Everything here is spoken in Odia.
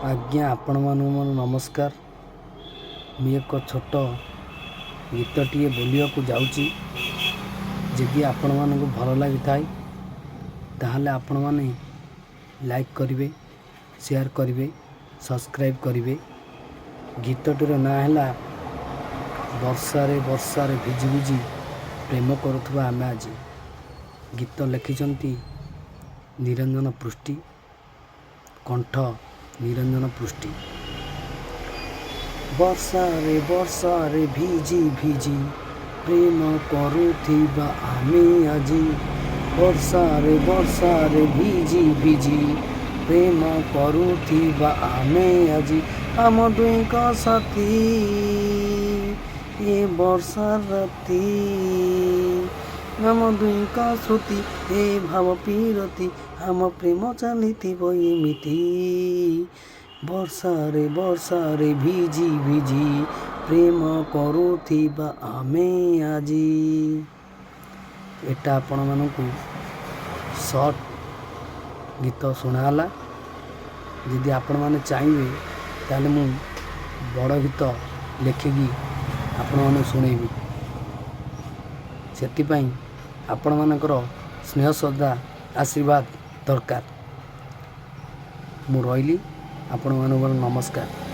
ଆଜ୍ଞା, ଆପଣମାନଙ୍କୁ ମୋର ନମସ୍କାର। ମୁଁ ଏକ ଛୋଟ ଗୀତଟିଏ ବୋଲିବାକୁ ଯାଉଛି। ଯଦି ଆପଣମାନଙ୍କୁ ଭଲ ଲାଗିଥାଏ, ତାହେଲେ ଆପଣମାନେ ଲାଇକ୍ କରିବେ, ସେୟାର କରିବେ, ସବସ୍କ୍ରାଇବ୍ କରିବେ। ଗୀତଟିର ନାଁ ହେଲା "ବର୍ଷାରେ ବର୍ଷାରେ ଭିଜି ଭିଜି ପ୍ରେମ କରୁଥିବା ଆମେ ଆଜି"। ଗୀତ ଲେଖିଛନ୍ତି ନିରଞ୍ଜନ ପୃଷ୍ଟି, କଣ୍ଠ ନିରଞ୍ଜନ ପୃଷ୍ଟି। ବର୍ଷାରେ ବର୍ଷାରେ ଭିଜି ଭିଜି ପ୍ରେମ କରୁଥିବା ଆମେ ଆଜି। ବର୍ଷାରେ ବର୍ଷାରେ ଭିଜି ଭିଜି ପ୍ରେମ କରୁଥିବା ଆମେ ଆଜି। ଆମ ଦୁହିଁଙ୍କ ସାଥୀ ଏ ବର୍ଷା ରାତି, ଆମ ଦୁହିଁଙ୍କ ଶ୍ରୁତି ଏ ଭାବ ପୀରତି, ଆମ ପ୍ରେମ ଚାଲିଥିବ ଏମିତି। ବର୍ଷାରେ ବର୍ଷାରେ ଭିଜି ଭିଜି ପ୍ରେମ କରୁଥିବା ଆମେ ଆଜି। ଏଟା ଆପଣମାନଙ୍କୁ ସର୍ଟ ଗୀତ ଶୁଣାହେଲା। ଯଦି ଆପଣମାନେ ଚାହିଁବେ, ତାହେଲେ ମୁଁ ବଡ଼ ଗୀତ ଲେଖିକି ଆପଣମାନଙ୍କୁ ଶୁଣେଇବି। ସେଥିପାଇଁ ଆପଣମାନଙ୍କର ସ୍ନେହ, ଶ୍ରଦ୍ଧା, ଆଶୀର୍ବାଦ ଦରକାର। ମୁଁ ରହିଲି, ଆପଣମାନଙ୍କର ନମସ୍କାର।